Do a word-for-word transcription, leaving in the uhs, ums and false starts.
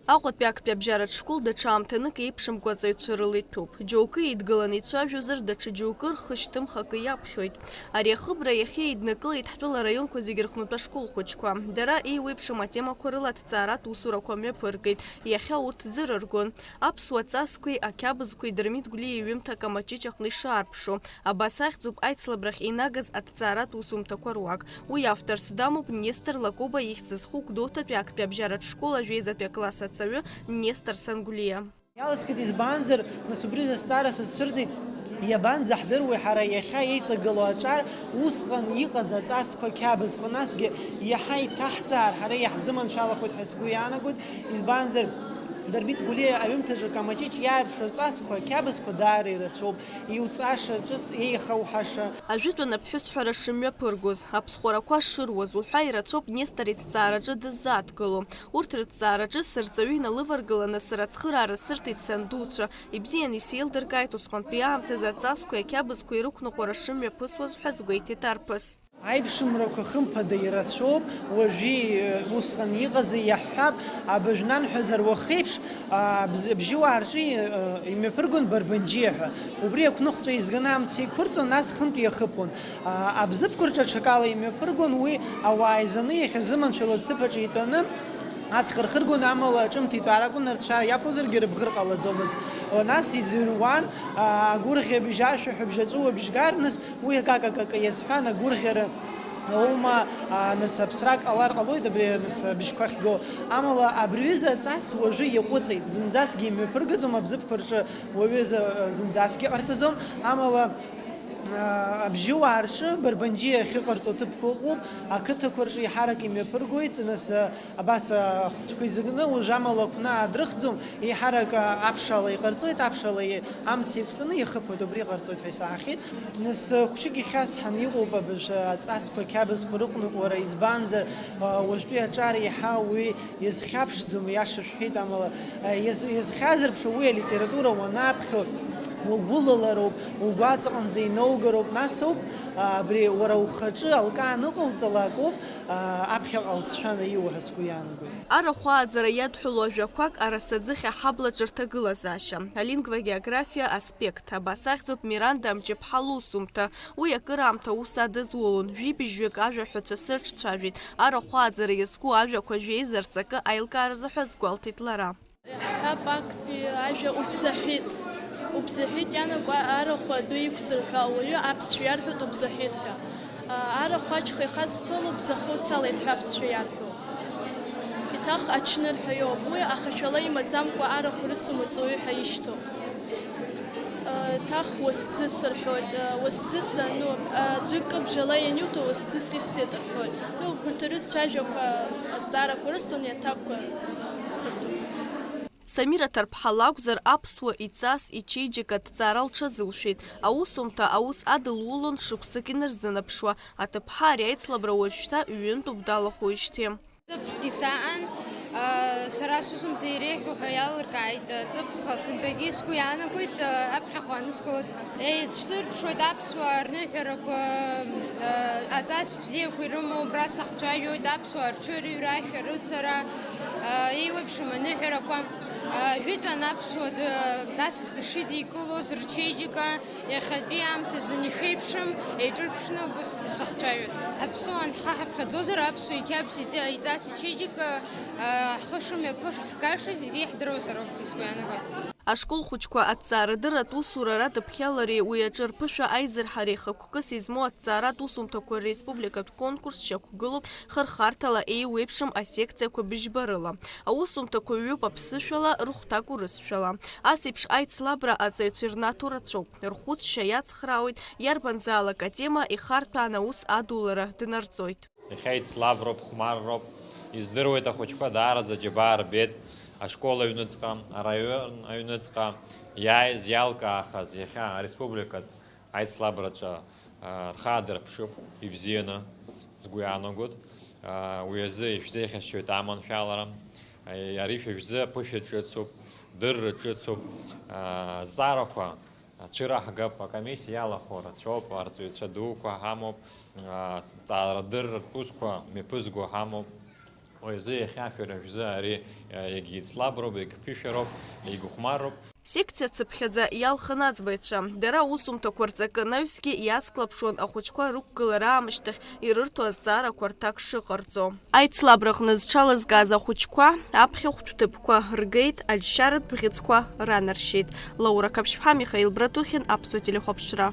Аҟәатәи актәи абжьаратә школ даҽа аамҭанык еиԥшымкәа аҵаҩцәа рыла иҭәуп. Џьоукы еидгыланы ицәажәозар, даҽа џьоукы рхы шьҭымхакы иаԥхьоит. Ари ахыбра иахьа еиднакылеит ҳтәыла араионқәа зегьы рҟнытә ашкол хәыҷқәа. Дара еиуеиԥшым атемақәа рыла аҭҵааратә усурақәа мҩаԥыргеит. Иахьа урҭ ӡырыргон. Аԥсуа ҵасқәеи ақьабзқәеи Дырмит Гәлиа иҩымҭа Камаҷыҷ аҟны ишаарԥшу. Абас ахьӡуп аицлабрахь инагаз аҭҵааратә усумҭақәа руак. Уи авторс дамоуп Нестор Лакоба ихьӡ зху Гәдоуҭатәи актәи абжьаратә школ ажәеизатәи акласс аҵаҩы Нестор Сангәлиа. Иаласхит, избанзар, нас убри зызҵаара сызцәырҵит, иабанӡаҳдыруеи ҳара иахьа еиҵагылоу аҿар усҟан иҟаз аҵасқәа, ақьабзқәа, насгьы иаҳа иҭаҳҵаар, ҳара иаҳзыманшәалахоит ҳәа сгәы иаанагоит, избанзар, Дырмит Гәлиа аҩымҭаҿы Камаҷыҷ иаарԥшу аҵасқәа, ақьабзқәа даара ирацәоуп, иуҵаша ҿыц еихауҳаша. Ажәытәан аԥҳәысҳәара шымҩаԥыргоз, аԥсхәарақәа шыруаз уҳәа ирацәоуп Нестор иҭҵаараҿы дыззааҭгыло. Урҭ рыҭҵаараҿы сырҵаҩы иналываргыланы сара ацхыраара сырҭеит сандуцәа, ибзианы исеилдыркааит усҟантәи аамҭазы аҵасқәеи ақьабзқәеи рықәныҟәара шымҩаԥысуаз ҳәа згәеиҭеит арԥыс. Аиԥшымрақәа хымԥада ирацәоуп, уажәи, э, усҟан иҟази иаҳҳәап, абыжә нанҳәазар уахеиԥш, а, абз-, абжьыуаа рҿы, э, имҩаԥыргон Барбанџьиа ҳәа. Убри ақәныхәҵәа еизганы амца еиқәырҵон, нас хынтә иахыԥон. А, абзыԥқәа рҿы аҽакала имҩаԥыргон, уи ауаа еизаны иахьырзыманшәалоз ҭыԥ аҿы итәаны ацха рхыргон, амала ҿымҭ итәар акәын, рцәа иафозаргьы рыбӷыр ҟалаӡомызт. Нас иӡырҩуан, а, агәырӷьабжь, ашәаҳәабжь, аҵәыуабжь гар, нас Уи акака-кака иазҳәан, агәырӷьара аума, а, нас аԥсра ҟалар ҟалоит, абри, нас, абжьқәа ахьго. Амала абри ҩыза аҵас уажәы иаҟәыҵит, зынӡаскгьы имҩаԥыргаӡом, абзыԥқәа рҿы уаҩы зы-, зынӡаскгьы ҟарҵаӡом, амала, а, абжьыуаа рҿы Барбанџьиа ахьыҟарҵо ҭыԥқәа ыҟоуп, ақыҭақәа рҿы еиҳарак имҩаԥыргоит, нас, а, Абас ахәцәқәа изакны, уажә амала ақәна дрыхӡом, еиҳарак аԥшаала иҟарҵоит, аԥшаала и-, амца еиқәҵаны ихыԥоит, убри ҟарҵоит ҳәа исаҳахьеит. Нас, хәҷык ихьасҳан иҟоуп абыржә аҵасқәа, ақьабзқәа рыҟәныҟәара, избанзар, а, уажәтәи аҿар еиҳа уи иазхьаԥшӡом, иаша шәҳәеит, амала, а, иаз-, иазхьазырԥшуа уи алитература уанаԥхьо, угәылалароуп, угәаҵаҟынӡа инаугароуп, нас ауп, а, абри уара ухаҿы алкаа аныҟауҵалак ауп, аа, аԥхьаҟа алҵшәа анаиуа ҳәа сгәы иаанагоит. Арахә ааӡара иадҳәалоу ажәақәак арасаӡыхь аҳабла ҿырҭагылазаашьа, алингвагеографиа аспект, абас ахьӡуп Миранда Амҷыԥҳа лусумҭа. Уи акыраамҭа аус адызулон, жәибжьҩык ажәаҳәацәа сырҿцәажәеит, арахә ааӡара иазку ажәақәа жәеиза рҵакы аилкааразы ҳәа азгәалҭеит лара. Иаҳҳәап, актәи ажәа убзаҳәит. Убзаҳәит ианаго арахә адәы иқәзырҳәа, ауаҩы аԥсшәа иарҳәоит убзаҳәит ҳәа. Арахә ачха ихазцало убзахы уцалеит ҳәа аԥсшәа иарҳәо. Еиҭах ачныр ҳәа иоуп. Уи ахашәала имаӡамкәа арахә рыцу мыҵуҩы ҳәа ишьҭоу. Еиҭах уасӡыс рҳәоит. Уасӡыс, ну, аӡәы кыбжала ианиуҭо уасӡыс исҭеит рҳәоит. Ну, убарҭ рызцәажәақәа, азҵаарақәа рысҭон, иаҭакқәа с-, сырҭон. Самира Ҭарԥҳа лакәзар, аԥсуа иҵас ичеиџьыка аҭҵаара лҽазылшәеит. Аусумҭа аус адылулон шықәсык инарзынаԥшуа. Аҭыԥҳа ари аицлабра уажәшьҭа ҩынтәуп далахәуижьҭеи. Ҵыԥхгьы саан, сара сусумҭа иреиӷьу ҳәа иалыркааит. Ҵыԥх сынтәагьы сгәы иаанагоит, аԥхьахә аныскылоит ҳәа. Еицсырԥшуеит аԥсуаа рныҳәарақәа, аҵас бзиақәа ирымоу, убра сахцәажәоит, аԥсуаа рҽырыҩра, ашәарыцара, еиуеиԥшым аныҳәарақәа. Жәытәан аԥсуа д-, асас дышидикылоз рчеиџьыка, иахьатәи аамҭазын ишеиԥшым еиҿырԥшны убыс сахцәажәоит. Аԥсуаа анҳхаҳаԥхьаӡозар, аԥсуа иқьабз иҵ-, иҵас ичеиџьыка, ҳхы шымҩаԥыш ҳгашаз зегьы иаҳдыруазароуп ҳәа сгәы иаанагоит. Ашкол хәыҷқәа аҭҵаарадырратә усура радыԥхьалареи уи аҿы рԥышәа аизырҳареи хықәкыс измоу аҭҵааратә усумҭақәа республикатә конкурс шьақәгылоуп хырхарҭала еиуеиԥшым асекциақәа быжьбарыла. Аусумҭақәа ҩуп аԥсышәала, рыхәҭак урысшәала. Ас еиԥш аицлабра аҵаҩцәа ирнаҭо рацәоуп. Рхәыцшьа иацхраауеит, иарбанзаалак атема ихарҭәаан аус адулара днарҵоит. Иахьа еицлаброуп, хәмарроуп. Издыруеит, ахәыҷқәа даараӡа аџьабаа рбеит, ашкол аҩныҵҟа, араион аҩныҵҟа иааиз, иалкаахаз, иахьа ареспубликатә аицлабраҿы, а, рхы аадырԥшып ибзианы, сгәы иаанагоит. А, уи азы ишәзеиӷьасшьоит аманшәалара. А, ари шәа шәзы аԥышәа ҿыцуп, дырра ҿыцуп. А, азҵаарақәа Ацәыраҳгап, акомиссиа иалахәу рацәоуп, арҵаҩцәа дуқәа ҳамоуп, аҭҵаарадырратә усқәа мҩаԥызго ҳамоуп. Уи азы иахьа шәара шәзы ари, э, егьицлаброуп, егьԥышәароуп, егьхәмароуп. Секциа цыԥхьаӡа иалхын аӡбаҩцәа. Дара аусумҭақәа рҵакы анаҩсгьы иацклаԥшуан ахәыҷқәа рықәгылара аамышьҭахь ирырҭо азҵаарақәа рҭак шыҟарҵо. Аицлабраҟны зҽалазкааз ахәыҷқәа аԥхьахәтә ҭыԥқәа ргеит, аџьшьаратә бӷьыцқәа ранаршьеит. Лаура Қаԥшьԥҳа, Михаил Братухин, Аԥсуа телехәаԥшра.